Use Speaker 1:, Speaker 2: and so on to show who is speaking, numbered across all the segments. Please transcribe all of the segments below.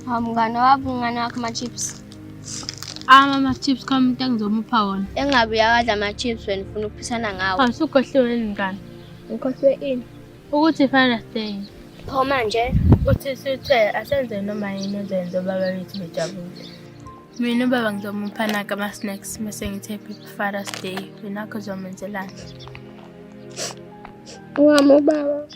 Speaker 1: Hawu mngani waphi umngane wakho ama-chips?
Speaker 2: Ama ama-chips khona umuntu engizomupha wona.
Speaker 1: Engabe uyawadla ama-chips wena ufuna ukuphisana ngawo.
Speaker 2: Hawu usukhohliwe yini mngani?
Speaker 1: Ngikhohlwe ini?
Speaker 2: Ukuthi Father's Day.
Speaker 1: Pho manje?
Speaker 2: Uthi sithe asenze noma yini ezoyenza ubaba bethu bejabule. Mina ubaba ngizomupha naka ama-snacks mese ngithi happy Father's Day. Wena kho uzomenzelani?
Speaker 1: Owami ubaba.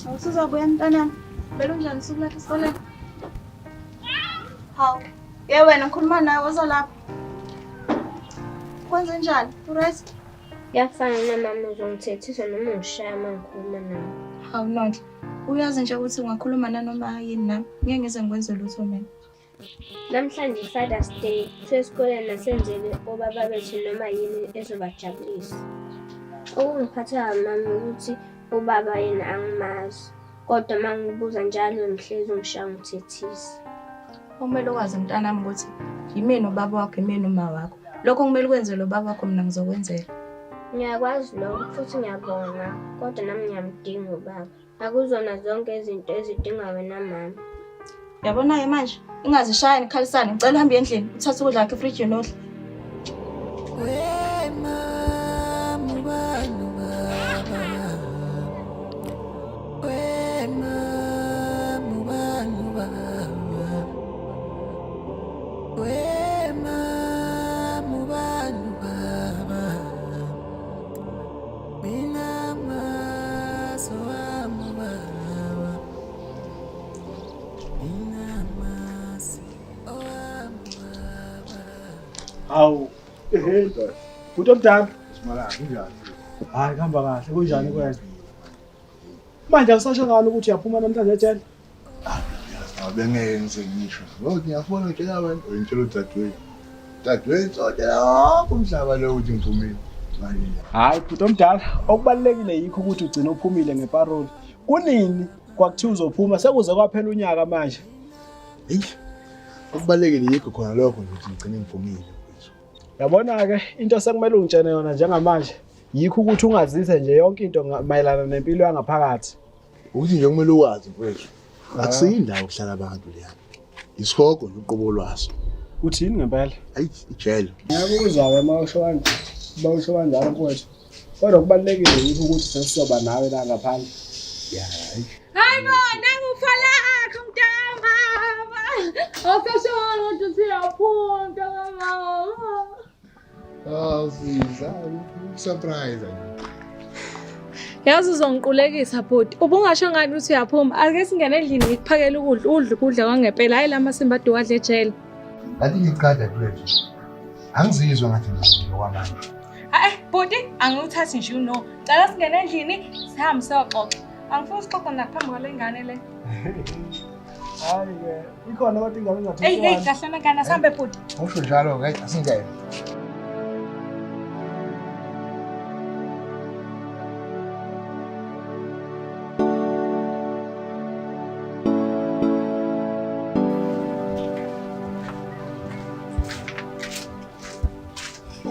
Speaker 3: Awusuzobuya mntanami. Belunjani usuku lakho esikoleni? Hawu. Ye wena ngikhuluma nawe woza lapha. Kwenze njani? Uright?
Speaker 1: Kuyafana namama uzongithethisa noma ungishaya uma ngikhuluma nawe.
Speaker 3: Hawu Nonhle. Uyazi nje ukuthi ungakhuluma nanoma yini nami. Ngeke ngize ngikwenze lutho mina.
Speaker 1: Namhlanje Father's Day, kuthiwa esikoleni nasenzele obaba bethu noma yini ezobajabulisa. Okungiphatha kabi mama ukuthi ubaba yena angimazi. Kodwa uma ngibuza njalo ngihlezi ungishaya ungithethisa.
Speaker 3: Okumele ukwazi mntanami ukuthi yimina ubaba wakho, yimina uma wakho. Lokho kumele ukwenze lo baba wakho mina ngizokwenzela.
Speaker 1: Ngiyakwazi lokho futhi ngiyabonga kodwa nami ngiyamdinga ubaba. Akuzona zonke izinto ezidinga wena mama.
Speaker 3: Yabona-ke manje ingazishaya nikhalisane. Ngicela uhambe endlini uthathe ukudla kwakho efrijini udle.
Speaker 4: Hawu, ehe. Bhuti omdala.
Speaker 5: Simala kunjani?
Speaker 4: Hayi kuhamba kahle, kunjani kwena? Manje awusasho ngalo ukuthi uyaphuma namhlanje ejele?
Speaker 5: Yazi bengeke ngize ngisho. Ngoba ngiyafona ngitshela abantu, ngitshela udadewethu. Dadewethu sotshela wonke umhlaba lo ukuthi ngiphumile. Manje
Speaker 4: Hayi bhuti omdala, okubalulekile yikho ukuthi ugcine uphumile ngeparoli. Kunini kwakuthiwa uzophuma sekuze kwaphela unyaka manje.
Speaker 5: Eyi, okubalulekile yikho khona lokho nje ukuthi ngigcine ngiphumile.
Speaker 4: Yabona-ke into sekumele ungitshene yona njengamanje yikho ukuthi ungazise nje yonke into mayelana nempilo yangaphakathi.
Speaker 5: Ukuthi nje kumele ukwazi mfowethu. Akusiyo indawo yokuhlala abantu leya. Isihogo nje uqobo lwaso.
Speaker 4: Uthini ngempela?
Speaker 5: Ayi ijele.
Speaker 4: Ngiyakuzwa-ke uma usho kanje, uma usho kanjalo mfowethu. Kodwa kubalulekile yikho ukuthi sesizoba nawe la ngaphandle.
Speaker 5: Ya, hayi.
Speaker 6: Hayi bo, nangu ufalakho mntakamama. Awusashona ukuthi usuyaphuma mntakamama.
Speaker 5: Ah, siza, surprise nje.
Speaker 6: Yazi uzongiqulekisa bhuti. Ubungasho ngani ukuthi uyaphuma? Ake singene endlini ngikuphakele ukudla, udle ukudla kwangempela. Hayi la masimba ade wadla ejele.
Speaker 5: Kanti ngiqada kule nje. Angizizwa ngathi ngizile kwamanje.
Speaker 6: Hayi bhuti, angiwuthathi nje uno. Cela singene endlini sihambe siyoxoxa. Angifuni sixoxe nakuphambi kwale ngane le.
Speaker 4: Hayi-ke, ikhona kodwa ingane engathi
Speaker 6: Hey hey, kahlana ngane asihambe bhuti.
Speaker 5: Usho njalo ke asingene.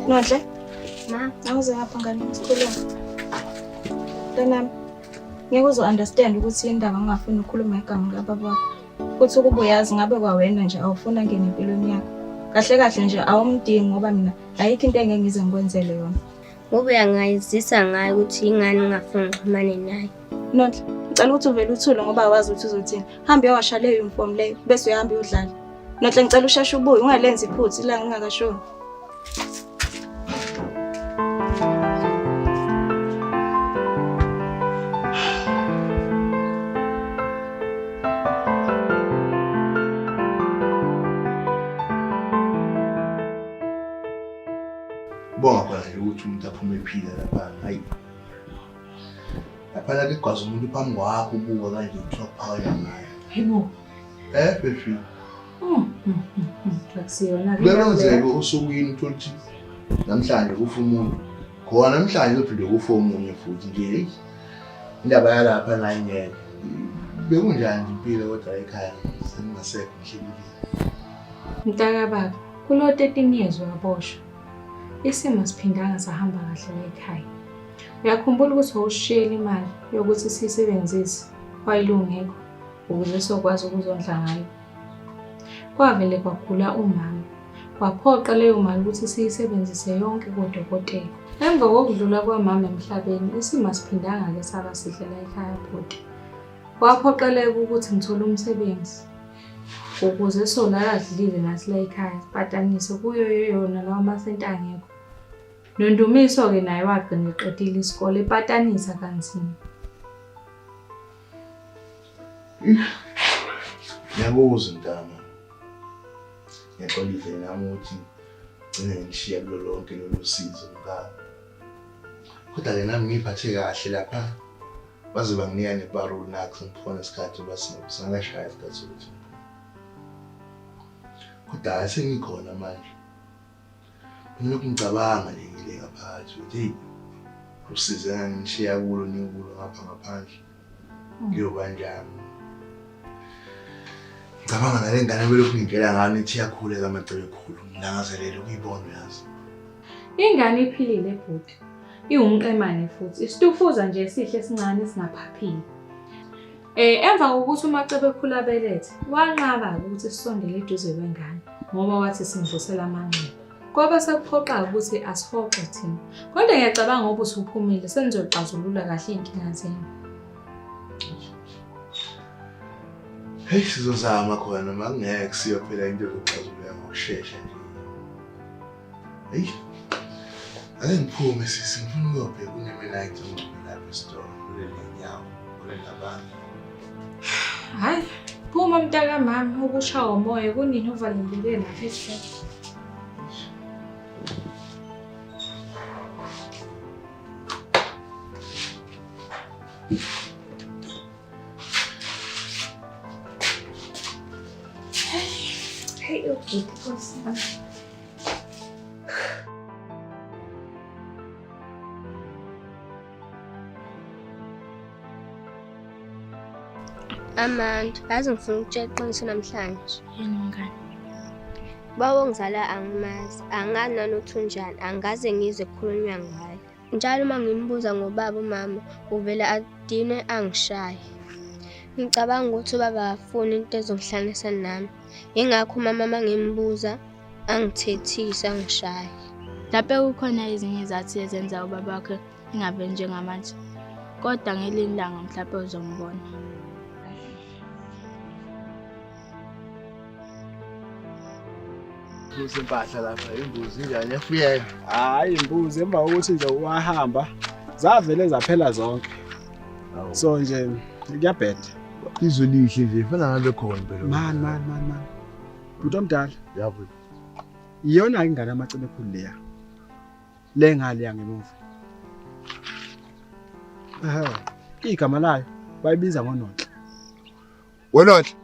Speaker 3: Nonhle,
Speaker 1: Ma,
Speaker 3: awuze ngapha ngane sikhulume. Mntanami, ngeke uzo understand ukuthi indaba ngingafuni ukukhuluma igama likababa wakho. Futhi ukuba uyazi ngabe kwawena nje awufuni angene empilweni yakho. Kahle kahle nje awumdingi ngoba mina ayikho into engeke ngize ngikwenzele yona.
Speaker 1: ngoba uyangazisa ngayo ukuthi ingane ngingafuni ngixhumane naye.
Speaker 3: Nonhle, ngicela ukuthi uvele uthule ngoba awazi ukuthi uzothini. Hamba uyowasha leyo uniform leyo bese uyahamba uyodlala. Nonhle ngicela usheshe ubuye ungalenzi iphutha ilanga lingakashoni.
Speaker 5: Bonga khona nje ukuthi umuntu aphume ephila lapha. Hayi. Laphana ke gwaza umuntu phambi kwakho ubuka kanje kuthiwa kuphakanywa ngayo.
Speaker 6: Yebo.
Speaker 5: Eh, baby.
Speaker 6: Akusiyona ke.
Speaker 5: Kuyenzeka osukwini uthole ukuthi namhlanje kufa umuntu. Khona namhlanje uzophinde kufe omunye futhi nje eyi. Indaba yalapha nayo ngeke. Bekunjani nje impilo kodwa ekhaya sengingasekho ngihlelile.
Speaker 6: Mntakababa, kulo 13 years waboshwa. Isimo siphindanga sahamba kahle la ekhaya. Uyakhumbula ukuthi wawusishiyela imali yokuthi siyisebenzise while ungekho ukuze sokwazi ukuzondla ngayo. Kwavele kwagula umama. Kwaphoqa leyo mali ukuthi siyisebenzise yonke kodokotela. Emva kokudlula kwamama emhlabeni, isimo asiphindanga-ke saba sihle la ekhaya bhuti. Kwaphoqeleka ukuthi ngithole umsebenzi ukuze solala sidlile nathi la ekhaya sipatanise kuyo yona lawa amasenti angekho. NoNdumiso-ke naye wagcina eqedile isikole epatanisa kanzima.
Speaker 5: Ngiyakuzwa mntana. Ngiyaxolisa nami ukuthi gcine ngishiya kulo lonke lolu sizo mngani. Kodwa-ke nami ngiyiphathe kahle lapha baze banginika neparoli nakho sengikhona isikhathi uba singakashaya isikhathi sokuthi ngiphume. Kodwa hhayi sengikhona manje. Ngilokhu ngicabanga nje ngile ngaphakathi ukuthi heyi usize ngangishiya kulo nikulo ngapha ngaphandle. Kuyoba njani? Ngicabanga nale ngane belokhu ngitshela ngayo nithi iyakhuleka amacebe khulu. Ngilangazelela ukuyibona uyazi.
Speaker 6: Ingane iphilile bhuti. Iwumqemane futhi. Isitufuza nje esihle esincane esingaphaphile. Emva kokuthi uMacebekhulu abelethe, wanqaba-ke ukuthi sisondele eduze kwengane ngoba wathi simvusela amanxeba. Kwaba sekuphoqa-ke ukuthi asihoxe thina. Kodwa ngiyacabanga ngoba usuphumile senizoxazulula kahle iy'nkinga zenu.
Speaker 5: Heyi sizozama khona noma kungeke kusiyo phela into ezoxazululeka ngokushesha nje. Heyi ake ngiphume sisi ngifuna ukuyobheka uNemenite ongcono lapha esitolo kulele nyawo kule nabantu.
Speaker 6: Hhayi, phuma mntakamama ukushawa umoya kunini uvaleleke lapha esitolo. Hey, ubhuti Nkosi yami.
Speaker 1: Amanda, yazi ngifuna ukutshela iqiniso namhlanje.
Speaker 2: Yini mngani?
Speaker 1: Baba ongizala angimazi, angazi nanokuthi unjani, angikaze ngizwe kukhulunywa ngaye. Njalo uma ngimbuza ngobaba umama uvele adinwe angishaye. Ngicabanga ukuthi ubaba akafuni into ezongihlanganisa nami. Yingakho umama uma ngimbuza angithethise angishaye.
Speaker 2: Mhlawumpe kukhona ezinye izathu ezenza ubaba wakhe engaveli njengamanje. Kodwa ngelinye ilanga mhlawumpe uzombona.
Speaker 5: Musa impahla lapha imbuzi injani yafuyeka.
Speaker 4: Hayi imbuzi emva kokuthi nje wahamba zavele zaphela zonke. So nje kuyabheda.
Speaker 5: Izwe lihle nje fana ngabe khona phela.
Speaker 4: Man man man man. Bhuti omdala.
Speaker 5: Yabo.
Speaker 4: Iyona ingane amacebe ekhulu leya. Le ngale yangemuva. Ehhe. Igama layo bayibiza ngoNonhle.
Speaker 5: Wenonhle.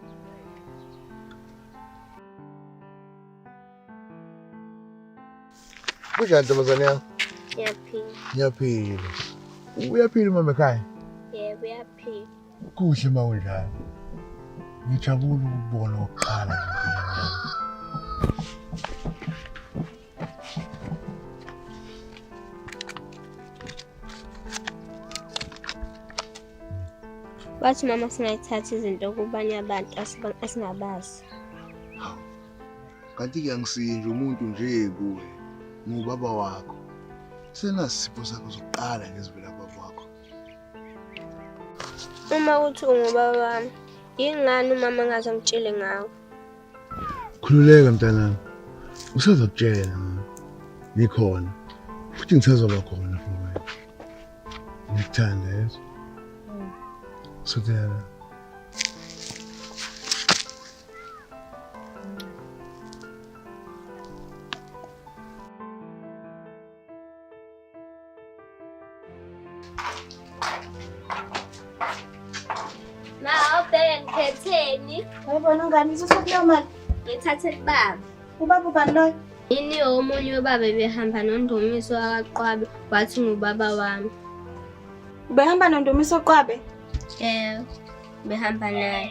Speaker 5: Kunjani ntombazane yami?
Speaker 1: Ngiyaphila.
Speaker 5: Ngiyaphila. Uyaphila umama ekhaya?
Speaker 1: Yebo, uyaphila.
Speaker 5: Kuhle uma kunjalo. Ngijabula ukubona okokuqala nje empilweni yami.
Speaker 1: Wathi mama singayithathi izinto kubanye abantu esingabazi.
Speaker 5: Hawu. Kanti-ke angisiye nje umuntu nje kuwe. Ngubaba wakho. Senasipho sakho sokuqala nje esivela kubaba wakho.
Speaker 1: Uma uthi ungubaba wami, yingani umama engaze angitshele ngawe?
Speaker 5: Khululeka mntanami. Usazokutshela ngami. Ngikhona. Futhi ngisazoba khona for wena. Ngiyakuthanda yezo. Sothela.
Speaker 1: Ma, awubheke ngiphetheni.
Speaker 3: Yayibona ungane isuse kuleyo mali.
Speaker 1: Ngithathe kubaba.
Speaker 3: Ubaba ubani loyo?
Speaker 1: Yini omunye ubaba ebehamba noNdumiso wakaqwabe wathi ngubaba wami.
Speaker 3: Ubehamba noNdumiso Qwabe?
Speaker 1: Yebo, behamba naye.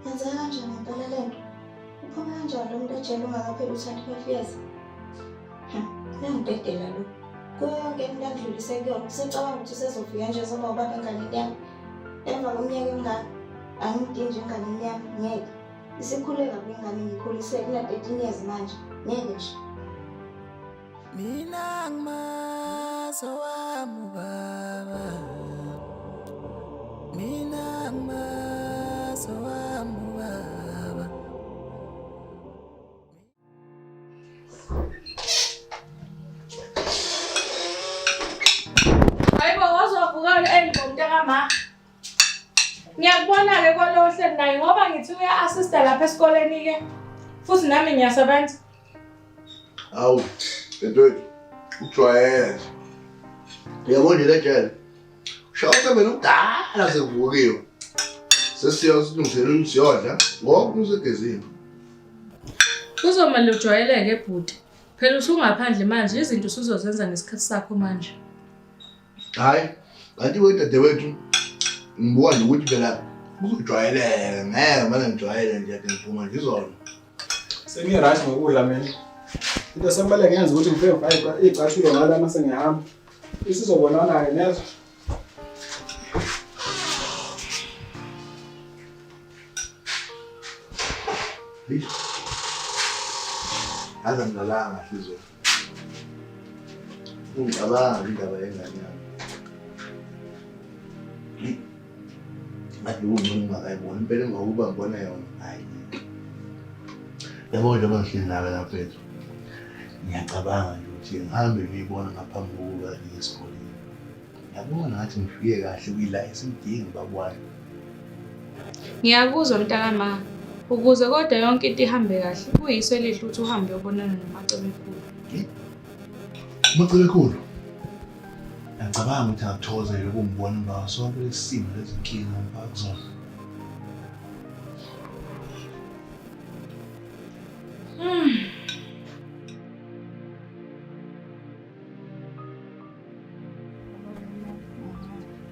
Speaker 3: Yenzeka kanjani ngempela le nto? Uphume kanjani lo muntu ejele ungakapheli u-25 years? Uyangibhedela lo. Kuyo yonke into angidlulise kuyona, usecabanga ukuthi usezofika nje ezoba ubaba enganeni yami. Emva kweminyaka emingaka, angimdingi nje enganeni yami, ngeke. Isikhule kabi ingane ngikhulise kuna-13 years manje, ngeke nje.
Speaker 7: Mina ngimazi owami ubaba. Mina ngimazi owami ubaba.
Speaker 6: Hayibo wazovuka early mntakama. Ngiyakubona-ke kwalo ohleli naye ngoba ngithi uya-assista lapha esikoleni-ke. Futhi nami ngiyasebenza.
Speaker 5: Hawu, dadewethu, ujwayele nje. Uyabona nje le jele. Shawuke mina kudala sekuvukiwe. Sesiya silungiselela ukuthi siyodla ngoba usegezini.
Speaker 6: Kuzomele ujwayeleke bhuti. Phela usungaphandle manje izinto usuzozenza ngesikhathi sakho manje.
Speaker 5: Hayi, kanti wena dadewethu ngibuka nje ukuthi phela kuzojwayeleka ngeke manje ngijwayele nje ade ngiphuma nje izolo.
Speaker 4: Sengi-right ngokudla mina. Into sekumele ngiyenze ukuthi ngifike ngifake iy'cathulo ngala mase ngiyahamba. Isizobonana-ke nezwa.
Speaker 5: Yazi angilalanga kahle izolo. Ungicabanga indaba yengane yami. Ngathi lokhu ngcono ngingakayiboni impela emva kokuba ngibona yona hayi. Yabo njengoba ngihleli nawe la mfethu. Ngiyacabanga nje ukuthi ngihambe ngiyibona ngaphambi kokuba ngiye esikoleni. Ngiyabona ngathi ngifike kahle kuyila esimdingi baba wayo.
Speaker 6: Ngiyakuzwa mntakama. Ukuze kodwa yonke into ihambe kahle, kuyiso elihle ukuthi uhambe uyobonana noMacebekhulu.
Speaker 5: UMacebekhulu? Ngiyacabanga ukuthi angakuthokozela ukumbona emva sonke lesi simo lezinkinga ngifaka kuzona.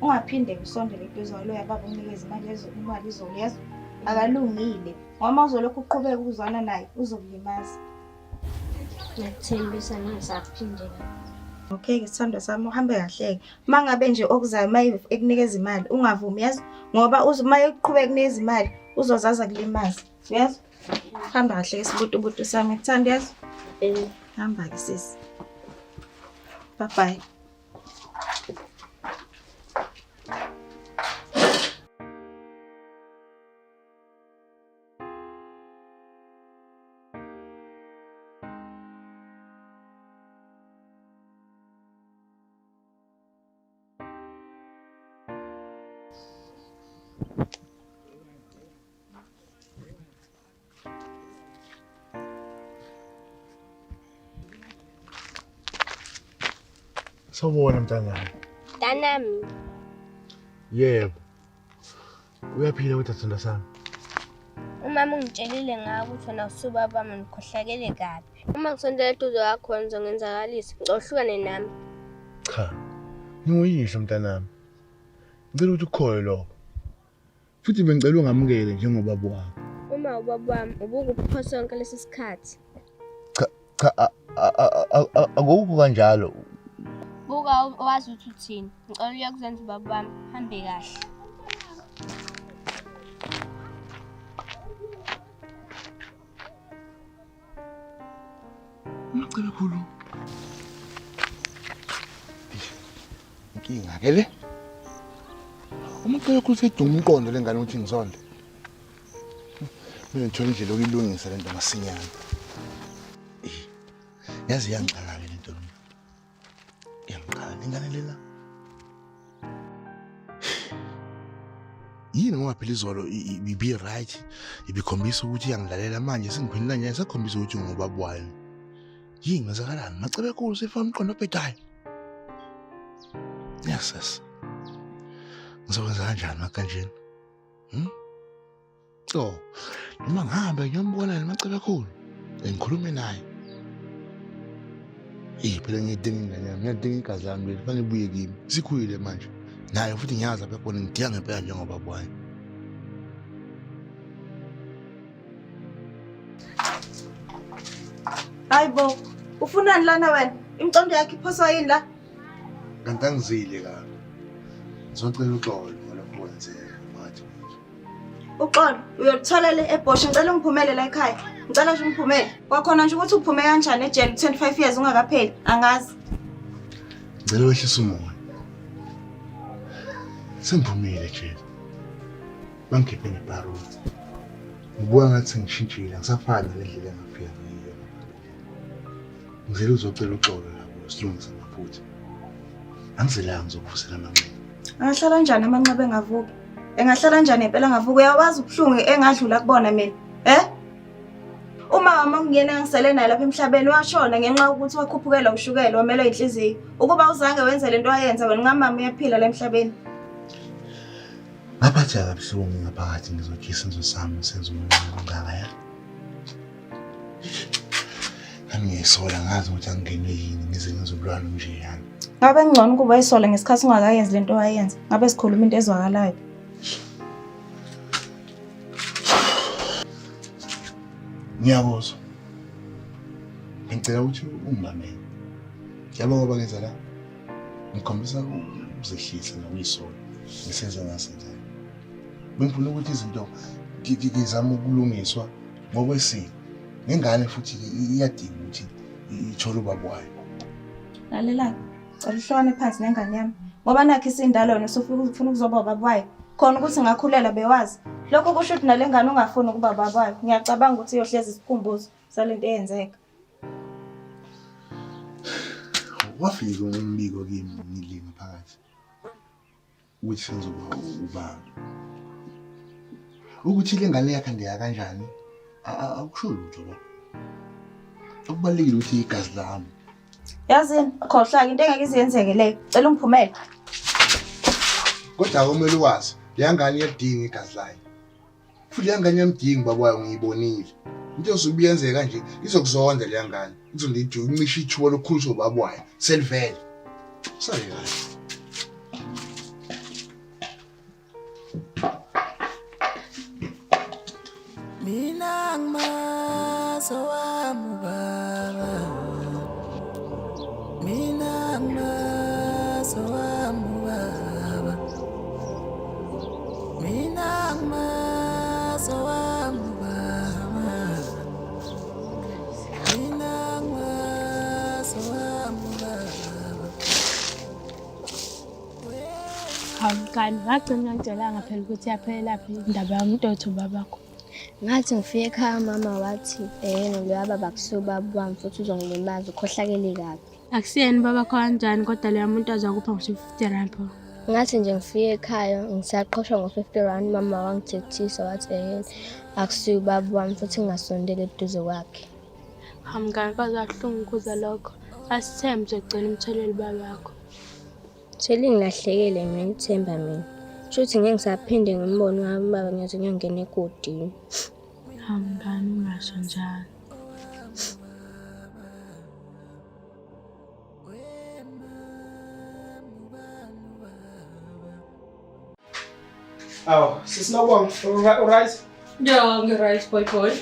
Speaker 3: Ungaphinde usondele eduze kwaloya baba umnikeze imali imali izolo yezwa. Akalungile. Ngoba uma uzolokhu uqhubeka ukuzwana naye uzokulimaza.
Speaker 1: Ngiyakuthembisa ngingasaphindela.
Speaker 3: Okay-ke sithandwa sami uhambe kahle-ke. Uma ngabe nje okuzayo uma ekunikeza imali ungavumi yazi ngoba uma eqhubeka ekunikeza imali uzozaza kulimaza. Uyezwa? Hamba kahle-ke sibutubutu sami ngikuthanda uyezwa? Hamba-ke sisi. Bye bye.
Speaker 5: Sawubona mntanami.
Speaker 1: Mntanami.
Speaker 5: Yebo. Uyaphila kodwa sithandwa sami.
Speaker 1: Umama ungitshelile ngawe ukuthi wena usubaba wami ngikhohlakele kabi. Uma ngisondela eduze kwakho ngizongenzakalisa. Ngicela uhlukane nami.
Speaker 5: Cha. Nginguyihlo mntanami. Ngicela ukuthi ukukholwe lokho. Futhi bengicela ungamukele njengobaba wakho.
Speaker 1: Uma ubaba wami ubukuphi sonke lesi sikhathi?
Speaker 5: Cha cha akukho kanjalo.
Speaker 1: Buka wazi ukuthi uthini. Ngicela uye kuzenza ubaba wami. Hambe kahle.
Speaker 5: Umacebe khulu. Inkinga ke le. Umacebe khulu seyidunga umqondo lengane ukuthi ngizonde. Mina ngithola indlela yokuyilungisa lento masinyane. Yazi iyangixaka ke lento. Iyangixaka lengane lela. Yini ngoba phela izolo ibi right ibikhombisa ukuthi iyangilalela manje sengiphendula nje sakhombisa ukuthi ngubaba wayo. Yini kwenzakalani? Macebe khulu sifuna umqondo obhedayo. Yes yes. Ngizokwenza kanjani makanjena? Oh, Noma ngihambe ngiyombona noMacebekhulu. Ngikhulume naye. Eyi phela ngiyidinga ingane yami, ngiyadinga igazi lami leli, kufanele ibuye kimi. Sikhulile manje. Naye futhi ngiyazi lapha ekhona ngidinga ngempela njengobaba wayo.
Speaker 3: Hayi bo, ufunani lana wena? Imicondo yakho iphoswa yini la?
Speaker 5: Kanti angizile kabi. Ngizocela uxolo ngalokho okwenzeka phakathi kwethu.
Speaker 3: Uxolo, uyoluthola le ebhosha. Ngicela ungiphumele la ekhaya. Ngicela nje ungiphumele. Kwakhona nje ukuthi uphume kanjani ejele 25 years ungakapheli, angazi.
Speaker 5: Ngicela wehlise umoya. Sengiphumile ejele. Bangikhiphe ngeparoli. Ngibuka ngathi sengishintshile, angisafani nalendlela engafika ngayo. Ngizele uzocela uxolo la kuwe silungise amaphutha. Angizelanga ngizokuvusela amanxeba.
Speaker 3: Angahlala kanjani amanxeba engavuki? Engahlala kanjani impela engavuki? Uyawazi ubuhlungu engadlula kubona mina. Eh? Uma wami okungiyena engisele naye lapha emhlabeni washona ngenxa yokuthi wakhuphukelwa ushukela wamelwa inhliziyo. Ukuba uzange wenze lento wayenza wena ngamama uyaphila la emhlabeni.
Speaker 5: Ngaphatheka kabuhlungu ngaphakathi ngizokhiya isenzo sami senza umonakalo ongaka ya. Nami ngiyisola ngazi ukuthi angingenwe yini ngize ngenze ubulwane nje yani.
Speaker 3: Ngabe kungcono ukuba uyisola ngesikhathi ungakayenzi lento owayenza. Ngabe sikhuluma into ezwakalayo.
Speaker 5: Ngiyakuzwa. Ngicela ukuthi ungimamele. Yabo ngoba ngenza la. Ngikhombisa ukuzehlisa nokuyisola ngesenzo engasenzayo. Bengifuna ukuthi izinto ngizame ukulungiswa ngokwesiko. Nengane futhi iyadinga ukuthi ithole ubaba wayo.
Speaker 3: Lalela, cela uhlukane phansi nengane yami. Ngoba nakho isindalo wena usufika ufuna ukuzoba ubaba wayo. Khona ukuthi ngakhulela bewazi. Lokho kusho ukuthi nale ngane ungafuni ukuba ubaba wayo. Ngiyacabanga ukuthi iyohlezi isikhumbuzo salento eyenzeka.
Speaker 5: Wafika umbiko kimi ngile ngaphakathi ukuthi sengizoba ubaba. Ukuthi le ngane yakhandeka kanjani akusho lutho lokho. Okubalulekile ukuthi igazi lami.
Speaker 3: Yazini, khohlwa-ke into engeke ize yenzeke leyo. Cela ungiphumele.
Speaker 5: Kodwa kumele uwazi, leya ngane iyalidinga igazi layo. Futhi leya ngane iyamdinga ubaba wayo ngiyibonile. Into ezobe iyenzeka kanje izokuzonda leya ngane. Izonda incishe ithuba lokukhuliswa ubaba wayo. Selivele. Sale kahle.
Speaker 7: Mina ngimazi owami ubaba. Mina ngimazi owami ubaba. Mina ngimazi owami ubaba. Mina ngimazi owami ubaba.
Speaker 2: Hawu mngani, wagcina ungangitshelanga phela ukuthi yaphelelaphi indaba yomuntu othi ubabakho.
Speaker 1: Ngathi ngifike ekhaya mama wathi ehena loya baba kusiwo ubaba wami futhi uzongilimaza ukhohlakele kabi.
Speaker 2: Akusiyena ubabakho kanjani kodwa loya muntu azakupha ngisho i-fifty rand pho.
Speaker 1: Ngathi nje ngifike ekhaya ngisaqhoshwa ngo-fifty rand mama wangithethisa wathi ehena akusiwo ubaba wami futhi ngingasondeli eduze kwakhe.
Speaker 2: Hawu mngani, kwaze kwabuhlungu ukuzwa lokho. Asithembe uzogcina umtholile ubabakho.
Speaker 1: Selingilahlekele mina ithemba mina. Shuthi ngeke ngisaphinde ngimbone wami ubaba ngiyoze ngiyongena egodini.
Speaker 2: Hawu mngani, ungasho njalo.
Speaker 4: Awu, sisinobonga, uright?
Speaker 6: Ya, ngi-right boy boy.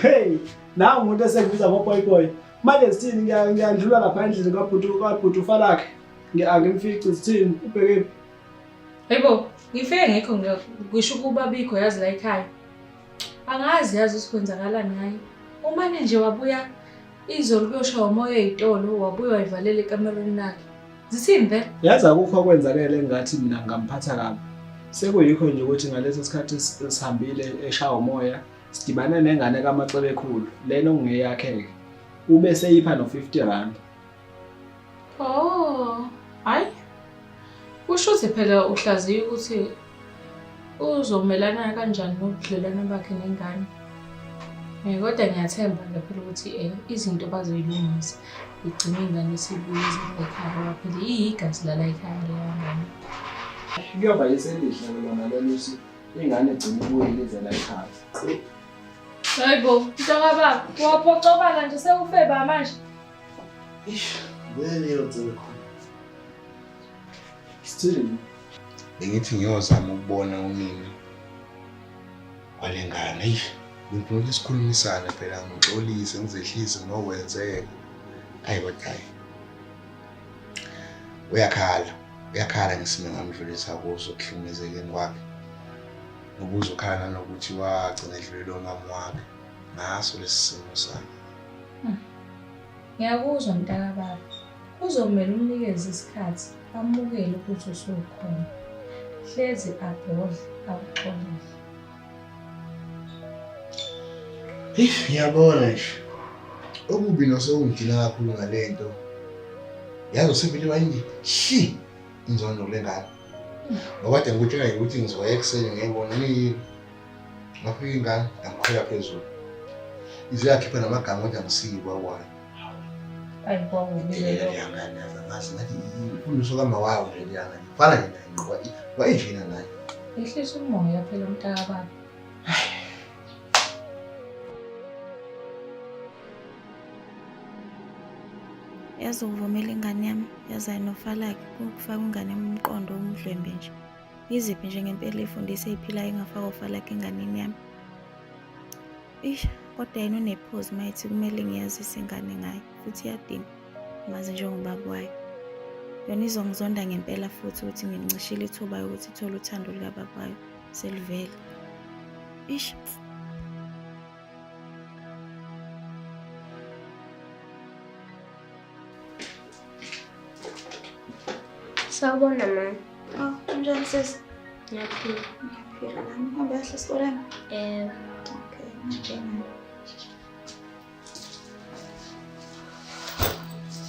Speaker 4: Hey, nawu umuntu esekubiza ngo-boy boy. Manje sithini ngiyandlula lapha endlini kabhuti kabhuti uFalakhe. Angimfici sithini ubhekephi?
Speaker 6: Hayibo, ngifike ngekho ngisho ukuba bikho yazi la ekhaya. Angazi yazi ukuthi kwenzakalani ngaye. Umane nje wabuya izolo kuyoshaya umoya ey'tolo wabuya wayivalela ekamerweni lakhe. Zithini vele?
Speaker 4: Yazi akukho okwenzakele engathi mina ngingamphatha kabi. Sekuyikho nje ukuthi ngaleso sikhathi sihambile eshaya umoya sidibane nengane kaMacebekhulu lena okungeyakhe-ke. Ube seyipha no-50 rand.
Speaker 6: Oh, hayi. Kusho ukuthi phela uhlaziya ukuthi uzomelana kanjani nobudlelwane bakhe nengane. Eh, kodwa ngiyathemba-ke phela ukuthi eh, izinto bazoyilungisa igcine ingane isibuye ize la ekhaya ngoba phela iyigazi lala ekhaya leyo ngane.
Speaker 4: Kuyoba yiselihle lona lelo ukuthi ingane igcine ibuyile ize la ekhaya.
Speaker 6: Hayibo, mntakababa, waphoxobala nje sewufeba manje.
Speaker 5: Eish, vele yocebekhulu.
Speaker 4: Sithini?
Speaker 5: Bengithi ngiyozama ukubona unina wale ngane. Eish, ngifuna ukuthi sikhulumisane phela ngixolise ngizehlise ngokwenzeka. Ayi kodwa hayi. Uyakhala, uyakhala ngesimo engamdlulisa kuso ekuhlukumezekeni kwakhe. Ngoba uzokhala nanokuthi wagcina edlulele umama wakhe ngaso lesi simo sakhe.
Speaker 6: Ngiyakuzwa mntakababa. Kuzomele umnikeze isikhathi amukele ukuthi usukhona. Hlezi abhodle akuxolele.
Speaker 5: Eish, ngiyabona nje. Okubi nosekungidina kakhulu ngale nto. Yazi usevele wayingi hli inzondo kule ngane. Ngoba kade ngikutshela nje ukuthi ngizoya ekuseni ngiyibona ngiyini. Ngafika ingane yangikhwela phezulu. Ize yakhipha namagama kodwa ngisiki kwakwayo.
Speaker 6: Ayi kwakubi lokho.
Speaker 5: Leya ngane yazi angazi ngathi imfundiso kama wayo nje leya ngane. Ifana nje naye ngoba wayejina naye.
Speaker 6: Yehlisa umoya phela mntakababa.
Speaker 3: Yazi ukuvumela ingane yami yaze ayinofalakhe kufaka ingane yami umqondo umdlwembe nje. Yiziphi nje ngempela iy'fundiso ey'philayo engafaka ufalakhe enganeni yami? Ish, kodwa yena unephuzu uma ethi kumele ngiyazise ingane ngaye futhi iyadinga mazi njengobaba wayo. Yona izongizonda ngempela futhi ukuthi ngimncishile ithuba yokuthi ithole uthando lukababa wayo selivele. Ish.
Speaker 1: Sawubona mama.
Speaker 3: Oh, unjani sisi?
Speaker 1: Ngiyaphila.
Speaker 3: Ngiyaphila nami. Uhambe kahle esikoleni?
Speaker 1: Yebo.
Speaker 3: Okay, ngiyabonga.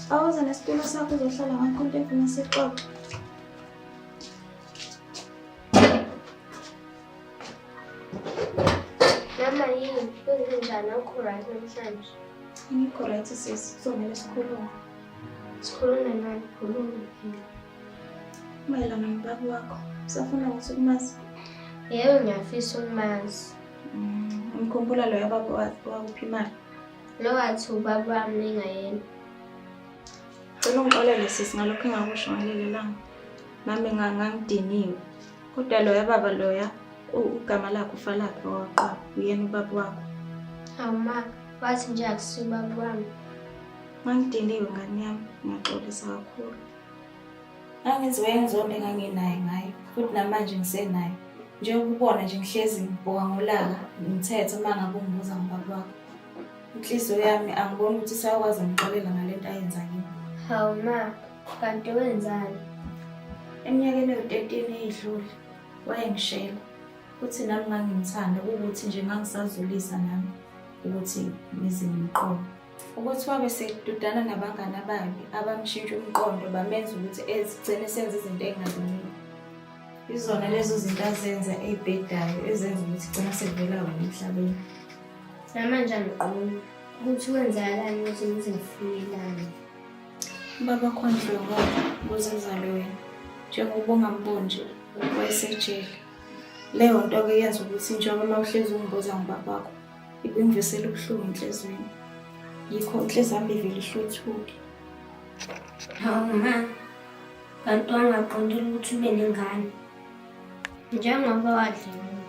Speaker 3: Awuze nesitulo sakho uzohlala ngakho into efuna sixoxe.
Speaker 1: Mama yini? Kwenzenjani awukho right namhlanje?
Speaker 3: Angikho right sisi, kuzomele sikhulume.
Speaker 1: Sikhulume nani? Khuluma phela.
Speaker 3: Mayelana nobaba wakho, usafuna ukuthi ukumazi?
Speaker 1: Yebo ngiyafisa ukumazi.
Speaker 3: Ngikhumbula loya baba owakupha imali.
Speaker 1: Lo wathi ubaba wami engayena.
Speaker 3: Cela ungixolele sisi ngalokho engakusho ngalelo langa. Nami ngangidiniwe. Kodwa loya baba loya ugama lakhe uFalakhe owaqaba, uyena ubaba wakho.
Speaker 1: Hawu ma, wathi nje akusiyo ubaba wami.
Speaker 3: Ngangidiniwe ngane yami, ngiyaxolisa kakhulu. Ngangenziwe inzondo enganginayo ngayo futhi namanje ngisenayo. Njengoba ubona nje ngihlezi ngibhoka ngolaka, ngithethe uma ngabe ungibuza ngobaba wakho. Inhliziyo yami angiboni ukuthi isayakwazi ngixolela ngale nto ayenza kimi.
Speaker 1: Hawu ma, kanti wenzani?
Speaker 3: Eminyakeni ewu-13 eyedlule wayengishela futhi nami ngangimthanda kuwukuthi nje ngangisazulisa nami ukuthi ngize ngimqome. Ukuthi wabe sedudana nabangani ababi abamshintsha umqondo bamenza ukuthi ezigcine senza izinto ey'ngalungile. Izona lezo zinto azenza ey'bhedayo ezenza ukuthi gcina sekuvela wena emhlabeni.
Speaker 1: Namanje angiqondi ukuthi kwenzakalani ukuthi ngize ngifunelane.
Speaker 3: Ubaba khondlwe ngoba ukuze kuzalwe wena. Njengoba ungamboni nje wayesejele. Leyo nto-ke yenza ukuthi njengoba uma uhlezi ungibuza ngobaba wakho, ibingivisela ubuhlungu enhliziyweni. Yikho inhliziyo yami ivele ihluthuke.
Speaker 1: Hawu ma, kanti wangaqondile ukuthi ube nengane. Njengoba wadlwengulwa,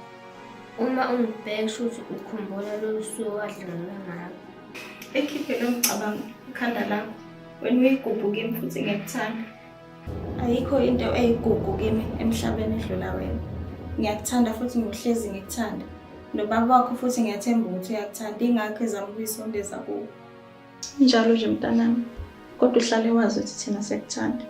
Speaker 1: uma ungibheka shuthi ukhumbula lolu suku owadlwengulwa ngalo.
Speaker 3: Ekhiphe lo mcabango ekhanda lakho. Wena uyigugu kimi futhi ngiyakuthanda. Ayikho into eyigugu kimi emhlabeni edlula wena. Ngiyakuthanda futhi ngiyohlezi ngikuthanda. Nobaba wakho futhi ngiyathemba ukuthi uyakuthanda, ingakho ezama ukuyisondeza kuwe. Njalo nje mntanami, kodwa uhlale wazi ukuthi thina siyakuthanda.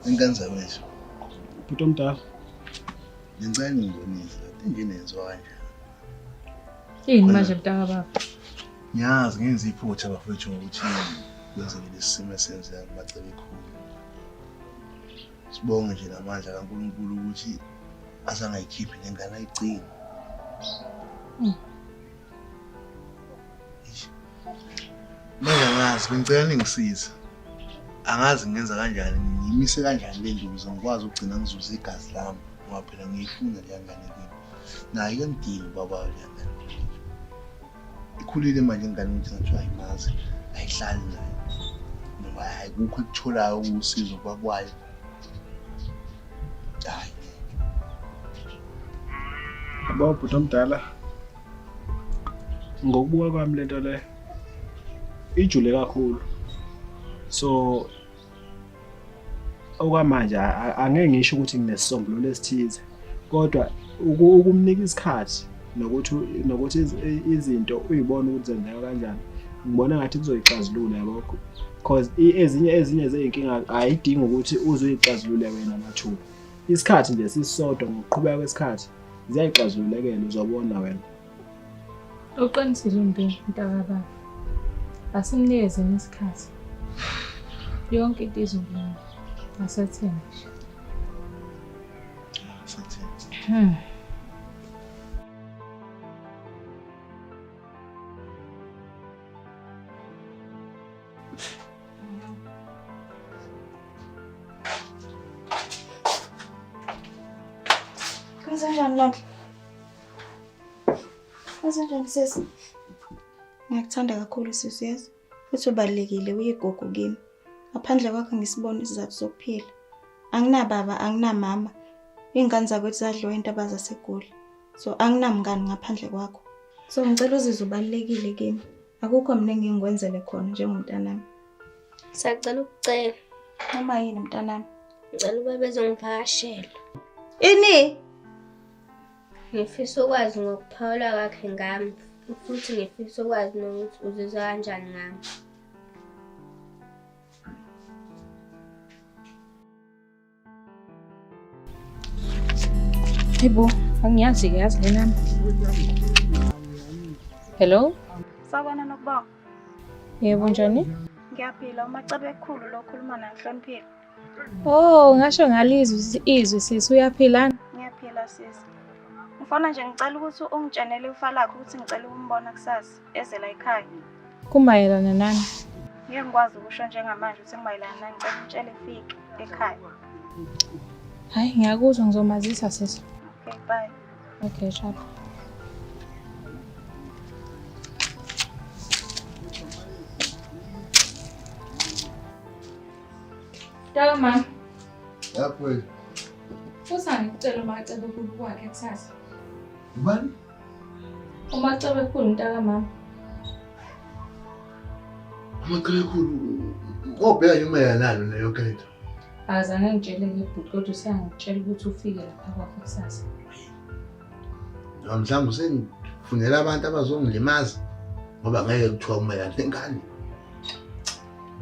Speaker 5: Ingane zakwethu.
Speaker 4: Bhuti omdala.
Speaker 5: Ngicela ningibonise kade nje nenziwa kanjani.
Speaker 6: Yini manje mntaka baba?
Speaker 5: Ngiyazi ngenza iphutha bafowethu ngokuthi kwenzeke lesi simo esenzeka kuMacebekhulu. Sibonge nje namandla kaNkulunkulu ukuthi azangayikhiphi lengane ayigcine. Manje angazi, bengicela ningisize. Angazi ngenza kanjani, ngiyimise kanjani le nto ukuze ngikwazi ukugcina ngizuze igazi lami ngoba phela ngiyifuna leya ngane kimi. Nayo iyangidinga ubaba wayo leya ngane. Ikhulile manje ingane ukuthi ngathiwa ayimazi, ayihlali nayo. Noma ayikukho ekutholayo usizo kubaba wayo. Hayi.
Speaker 4: Yabo bhuti omdala, ngokubuka kwami lento le ijule kakhulu. So okwamanje angeke ngisho ukuthi nginesisombululo esithize kodwa ukumnika isikhathi nokuthi nokuthi izinto uyibone ukuthi zenzeka kanjani ngibona ngathi kuzoyixazulula yabo because ezinye ezinye zey'nkinga ayidingi ukuthi uze uyixazulule wena mathupha isikhathi nje sisodwa ngokuqhubeka kwesikhathi ziyayixazululekela uzobona wena.
Speaker 6: Uqinisile uMbe mntakababa. Asimnikezeni isikhathi. Yonke into izolunga. Asethembe nje.
Speaker 5: Asethembe.
Speaker 3: Kwenzenjani Nonhle? Kwenzenjani sisi? Ngiyakuthanda kakhulu sisi yazi. Futhi ubalulekile uyigugu kimi. Ngaphandle kwakho ngisibona isizathu sokuphila. Anginababa, anginamama. Iy'ngane zakwethu zadliwa iy'ntaba zaseGoli. So anginamngani ngaphandle kwakho. So ngicela uzizwe ubalulekile kimi. Akukho mina engingikwenzele khona njengomntanami.
Speaker 1: Sacela ukucela.
Speaker 3: Noma yini mntanami?
Speaker 1: Ngicela ubaba ezongivakashela.
Speaker 3: Ini?
Speaker 1: Ngifisa ukwazi ngokuphawula kwakhe ngami futhi ngifisa ukwazi nokuthi uzizwa kanjani ngami.
Speaker 6: Hayibo, angiyazi-ke yazi le nami. Hello?
Speaker 3: Sawubona Nokubonga.
Speaker 6: Yebo, njani?
Speaker 3: Ngiyaphila, uMacebe ekhulu lo okhuluma naye ngihloniphile.
Speaker 6: Oh, ngasho ngalizwa izwi sisi uyaphila?
Speaker 3: Ngiyaphila sisi. Ngifona nje ngicela ukuthi ungitshenele ifa lakho ukuthi ngicela ukumbona kusasa eze la ekhaya.
Speaker 6: Kumayelana nani?
Speaker 3: Ngeke ngikwazi ukusho njengamanje ukuthi kumayelana nani, ngicela umtshele efike ekhaya.
Speaker 6: Hayi, ngiyakuzwa ngizomazisa sisi.
Speaker 3: Okay, bye.
Speaker 6: Okay, sharp. Tala mama.
Speaker 5: Lapho.
Speaker 6: Futhi angikucela uMacebe khulu kwakhe kusasa.
Speaker 5: Ubani?
Speaker 6: UMacebe khulu mntaka mama.
Speaker 5: UMacebe khulu ngobheka nje umayelana nalo leyo yonke lento.
Speaker 6: Azange ngitshele ngebhuti kodwa useyangitshela ukuthi ufike lapha kwakhe kusasa.
Speaker 5: Noma mhlawumbe usengifunela abantu abazongilimaza ngoba ngeke kuthiwa umayelana nengane.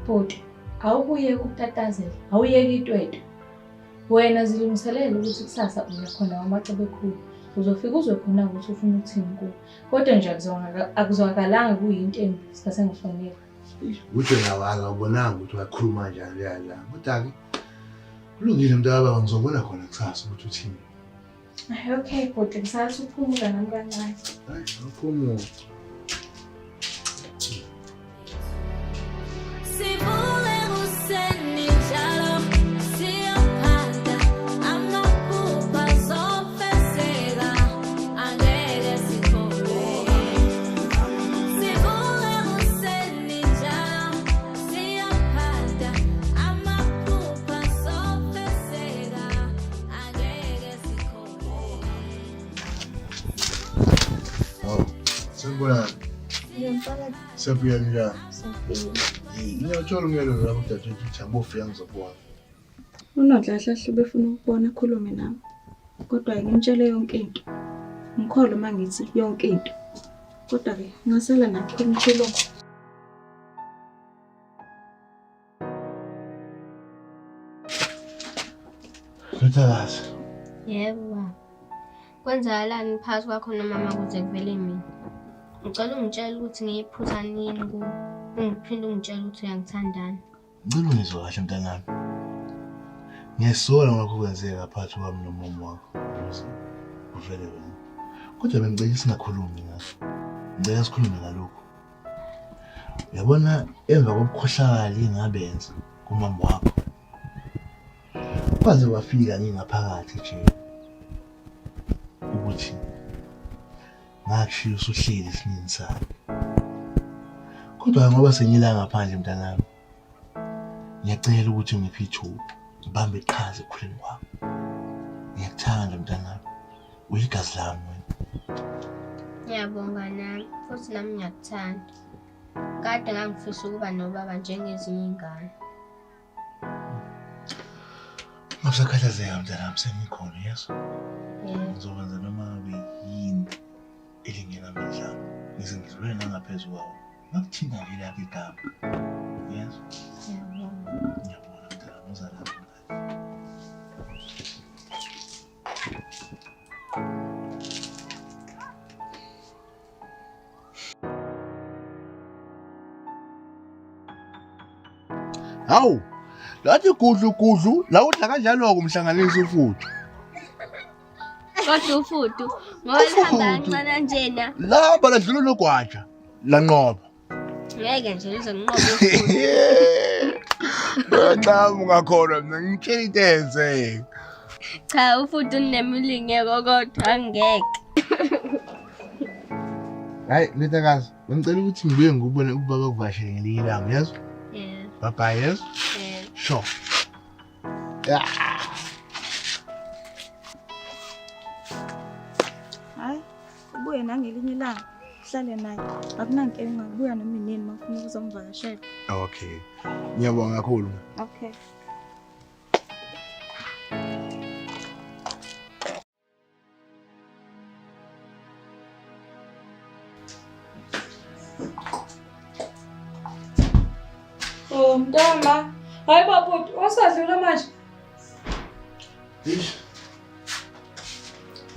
Speaker 6: Bhuti, awukuyeke ukutatazela, awuyeke itwetwe. Wena zilungiselele ukuthi kusasa uya khona kwaMacebekhulu. Uzofika uzwe khona ukuthi ufuna ukuthini kuwe. Kodwa nje akuzwakalanga kuyinto embi isikhathi engifonela.
Speaker 5: Ukuthi wena akawubonanga ukuthi wakhuluma kanjani leya la. Kodwa-ke kulungile mntakababa ngizobona khona kusasa ukuthi uthini.
Speaker 6: Okay bhuti, ngisathi uphumula nami kancane.
Speaker 5: Hayi, awuphumule.
Speaker 8: Sivuke kuseni njalo siyophanda amaphupha azofezeka angeke sikholwe. Sivuke kuseni njalo siyophanda amaphupha azofezeka angeke sikholwe.
Speaker 5: Hawu, sanibonani. Siyaphila njani? Ngiyawuthola umyalezo wakho dadewethu ukuthi angibofika ngizobona.
Speaker 3: UNonhlanhla ubefuna ukubona akhulume nami. Kodwa-ke ngimtshele yonke into. Ngikholwa uma ngithi yonke into. Kodwa-ke ngasala nakho umkhuluma.
Speaker 5: Ndodakazi.
Speaker 1: Yebo baba. Kwenzakalani phakathi kwakho nomama kuze kuvele mina? Ngicela ungitshele ukuthi ngiyiphutha nini kuwe. Ungiphinde ungitshele ukuthi uyangithandani.
Speaker 5: Ngicela ungizwe kahle mntanami. Ngiyasola ngakho kwenzeka phakathi kwami nomama wakho. Uvele wena. Kodwa bengicela singakhulumi ngakho. Ngicela sikhulume ngalokhu. Uyabona emva kobukhohlakali engabenza kumama wakho. Kwaze kwafika ngingaphakathi nje ukuthi ngakushiya usuhleli esinini sami. Kodwa ngoba sengila ngaphandle mntanami, ngiyacela ukuthi ungiphe ithuba ngibambe iqhaza ekukhuleni kwami. Ngiyakuthanda mntanami, uyigazi lami wena.
Speaker 1: Ngiyabonga nami futhi nami ngiyakuthanda. Kade ngangifisa ukuba nobaba njengezinye iy'ngane.
Speaker 5: Ungabusakhathazeka mntanami, sengikhona yeso. Ngizokwenza noma ngabe yini elingenamandla ami, ngize ngidlule nangaphezu kwawo. Ngakuthinta nje lakho igama. Yeso. Ngiyabona mntanami, uza lapho. Hawu, lathi gudlu gudlu, la udla kanjalo-ke umhlanganiso ufudu.
Speaker 1: Kodwa ufudu ngoba lihamba kancane kanjena.
Speaker 5: Laba ladlula unogwaja, lanqoba.
Speaker 1: Ngeke nje lizonqoba ufudu.
Speaker 5: Cha ungakholwa mina ngitshela into eyenzeka.
Speaker 1: Cha ufudu unemilingeko kodwa angeke.
Speaker 5: Hayi ndodakazi, bengicela ukuthi ngibuye ngikubone ubaba kuvashele ngelinye ilanga, uyezwa?
Speaker 1: Yeah.
Speaker 5: Bye bye, yezwa?
Speaker 1: Yeah.
Speaker 5: Sure. Yeah.
Speaker 3: Hayi, ubuye nangelinye ilanga uhlale naye. Akunankinga, ubuya noma inini uma ufuna ukuzomvakashela.
Speaker 5: Okay. Ngiyabonga kakhulu.
Speaker 3: Okay.
Speaker 6: Oh mntama. Hayi baba, wasadlula manje.
Speaker 5: Eish.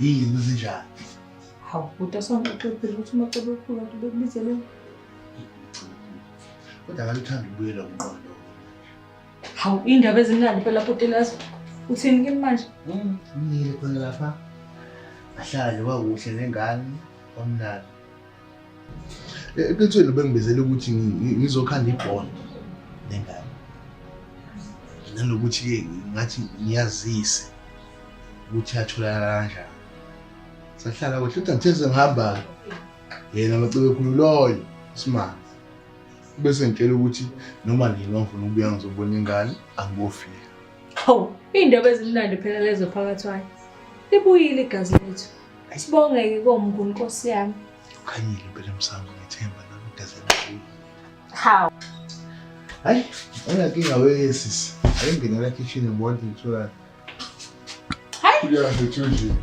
Speaker 5: Yini zinjani?
Speaker 6: Hawu, bhuti asangixoxe phela ukuthi umacebo ekhulu kanti bekubizeleni.
Speaker 5: Kodwa akaluthanda ukubuyela umqondo.
Speaker 6: Hawu, indaba ezimnandi phela bhuti lezo. Uthini kimi manje?
Speaker 5: Ngiyile khona lapha. Ahlale nje kwakuhle nengane kwamnandi. Eqinisweni bengibizela ukuthi ngizokhanda ibhondo nengane. Nanokuthi-ke ngathi ngiyazise ukuthi yatholakala kanjani. Sahlala kuhle kodwa ngithe sengihamba-ke yena Macebekhulu loyo isimanga. Bese ngitshela ukuthi noma nini ngifuna ukubuya ngizobona ingane angibofika.
Speaker 6: Hawu, iy'ndaba ezimnandi phela lezo phakathi wayo. Libuyile igazi lethu. Sibonge-ke koMnguni Nkosi yami.
Speaker 5: Ukhanyile impela emsamo ngethemba nami igazi lami.
Speaker 6: Hawu.
Speaker 5: Hayi, anginankinga we sisi. Ake ngene la kitchen ngibone ukuthi ngitholani.
Speaker 6: Hayi.
Speaker 5: Kuya kahle nje.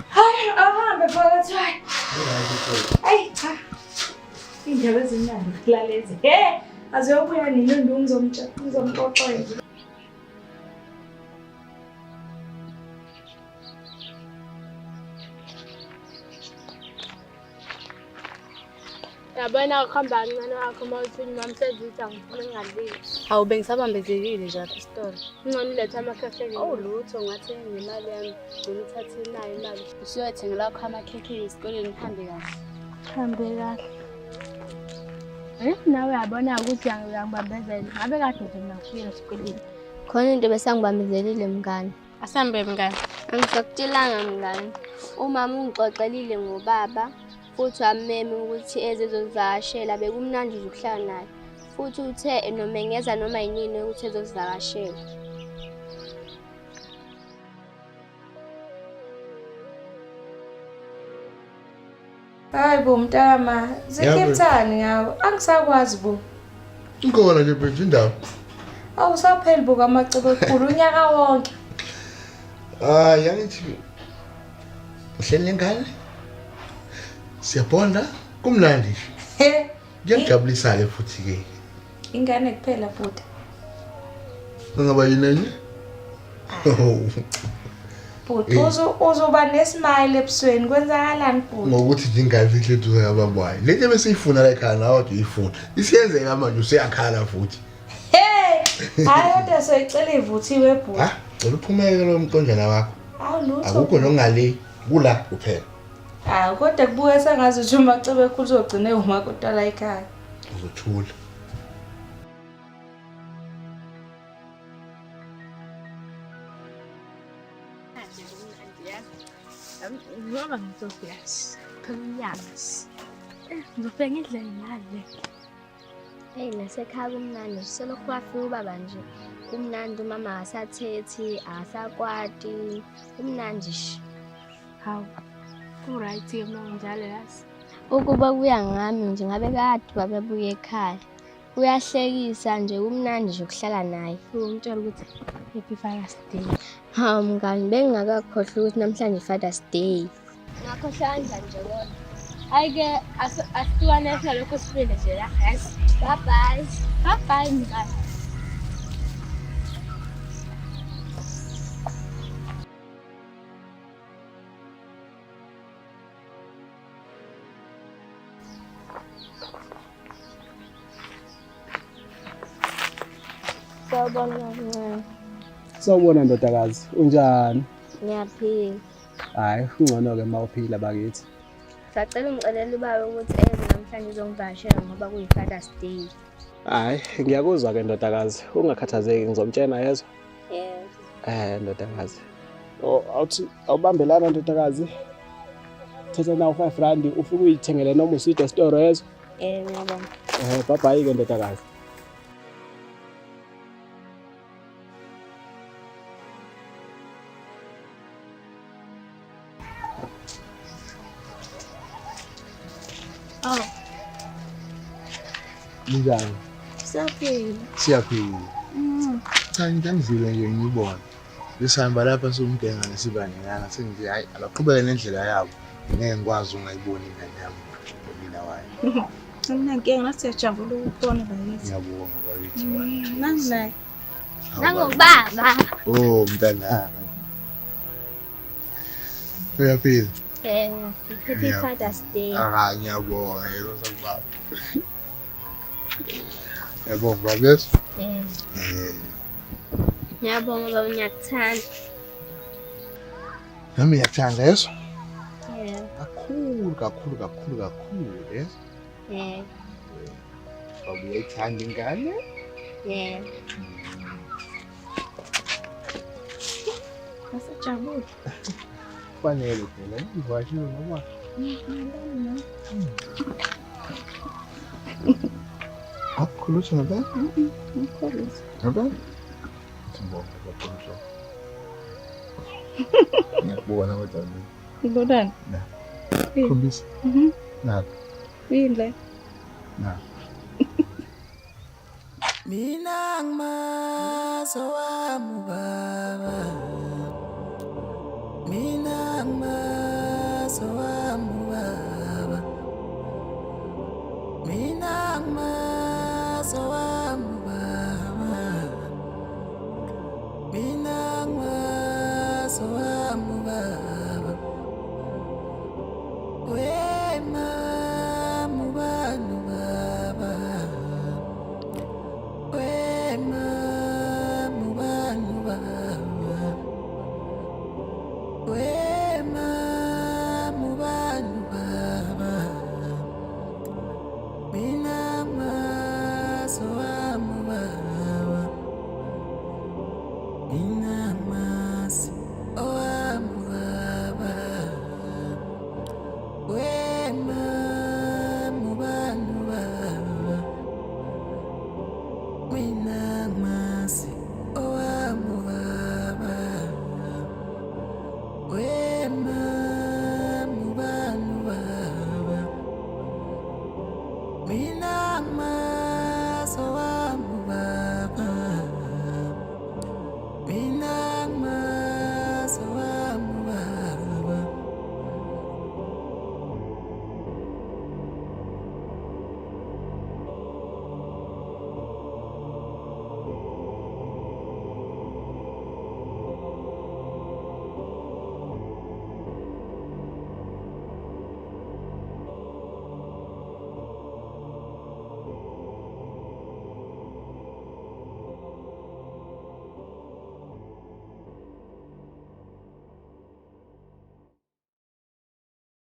Speaker 6: Hayi, ahambe phakathi wayo. Hayi cha. Iy'ndaba ezimnandi phela lezi. He, aziyobuya nini uNdu ngizomxoxela.
Speaker 2: Yabona ukuhamba kancane wakho uma uthi umama sezithi angifuni ngingadlile.
Speaker 9: Hawu bengisabambezekile nje lapha esitolo.
Speaker 2: Ngcono ulethe amakhekhe.
Speaker 9: Oh lutho ngathenga ngemali yami. Gcina uthathe nayo imali. Usuyothengela wakho amakhekhe esikoleni uhambe kahle.
Speaker 2: Hambe kahle. Eh nawe yabona ukuthi uyangibambezela. Ngabe kade nje mina ngifika esikoleni.
Speaker 1: Khona into besangibambezelile mngani.
Speaker 2: Asambe mngani.
Speaker 1: Angisakutshelanga mngani. Umama ungixoxelile ngobaba futhi wammema ukuthi eze ezozivakashela. Bekumnandi nje ukuhlala naye. Futhi uthe noma engeza noma yinini ukuthi ezozivakashela.
Speaker 6: Hayi bo mntama, zikhethani ngawo. Angisakwazi bo.
Speaker 5: Ikhona nje mfethu indaba.
Speaker 6: Awusapheli bo kamacebo ekhulu unyaka wonke.
Speaker 5: Hayi angithi uhleli nengane. Siyabonda kumnandi nje.
Speaker 6: He.
Speaker 5: Kuyajabulisa ke futhi ke.
Speaker 6: Ingane kuphela bhuti.
Speaker 5: Ngaba yini enye? Oh.
Speaker 6: Bhuti uzoba nesmile ebusweni kwenzakalani bhuti?
Speaker 5: Ngokuthi nje ingane ihle eduze kababa wayo. Lento ebesiyifuna la ekhaya nawe kade uyifuna. Isiyenzeka manje useyakhala futhi.
Speaker 6: Hey, hayi kodwa soyicela ivuthiwe bhuti.
Speaker 5: Ha? Ngicela uphumeke lo mqondwana wakho.
Speaker 6: Awu lutho.
Speaker 5: Akukho nokungale kula kuphela.
Speaker 6: Hawu kodwa kubuka sengazi ukuthi uMacebekhulu uzogcine umakoti la ekhaya.
Speaker 5: Uzothula.
Speaker 2: Ngoba ngizofika phela unyaka. Ngizofika ngidle ngale.
Speaker 1: Eyi nasekhaya kumnandi selokhu kwafika ubaba nje kumnandi umama akasathethi akasakwati kumnandi nje.
Speaker 2: Hawu. Ku-right-ke uma kunjalo yazi.
Speaker 1: Ukuba kuya ngami nje ngabe kade ubaba ebuye ekhaya. Kuyahlekisa nje kumnandi nje ukuhlala naye.
Speaker 2: Umtshela ukuthi happy Father's Day.
Speaker 1: Hawu mngani bengingakakhohlwa ukuthi namhlanje Father's Day. Ngakhohlwa kanjani nje kodwa?
Speaker 2: Hhayi-ke asihlukane sinalokho sibili nje la yazi.
Speaker 1: Bye bye.
Speaker 2: Bye bye mngani.
Speaker 1: Sawubona mncane.
Speaker 4: Sawubona ndodakazi, unjani?
Speaker 1: Ngiyaphila.
Speaker 4: Hhayi, kungcono-ke uma uphila bakithi.
Speaker 1: Sacela ungicelele ubaba ukuthi eze namhlanje uzongivakashela ngoba kuyi-Father's Day.
Speaker 4: Hhayi, ngiyakuzwa-ke ndodakazi. Ungakhathazeki, ngizomtshena yezwa.
Speaker 1: Yebo.
Speaker 4: Ndodakazi. Oh, awuthi awubambelana ndodakazi. Thatha nawu 5 rand ufike uyithengele noma uswidi esitoro yezwa.
Speaker 1: Yebo, ngiyabonga.
Speaker 4: Bye bye ke ndodakazi.
Speaker 2: Oh,
Speaker 5: Ninjani?
Speaker 3: Siyaphila.
Speaker 5: Siyaphila. Cha ngidlule nje ngiyibona. Besihamba lapha siwumgengane sibaningana sengithi hayi abaqhubeke nendlela yabo. Ngeke ngikwazi ungayiboni ingane yami nonina wayo.
Speaker 3: Mina nathi siyajabula ukubona bakithi.
Speaker 5: Ngiyabonga bakithi.
Speaker 3: Nangu naye.
Speaker 1: Nangubaba.
Speaker 5: Oh mntanami. Uyaphila?
Speaker 1: Yebo. Happy Father's Day.
Speaker 5: Ah ngiyabonga yebo baba. Ngiyabonga baba. Yes.
Speaker 1: Yebo.
Speaker 5: Eh.
Speaker 1: Ngiyabonga baba ngiyakuthanda.
Speaker 5: Nami ngiyakuthanda yeso.
Speaker 1: Yebo.
Speaker 5: Kakhulu kakhulu kakhulu kakhulu yeso.
Speaker 1: Yebo.
Speaker 5: Baba uyayithanda ingane?
Speaker 1: Yebo.
Speaker 3: Asijabule.
Speaker 5: Kufanele phela ivashiwe ngoba akukhuluthi ngempela?
Speaker 3: Ngikhulisa.
Speaker 5: Ngempela? Sibonga kakhulu so. Ngiyakubona kodwa mina.
Speaker 3: Ngibonani?
Speaker 5: Na. Khombisa.
Speaker 3: Mhm.
Speaker 5: Nakho.
Speaker 3: Yini le?
Speaker 5: Nakho.
Speaker 7: Mina ngimazi owami ubaba.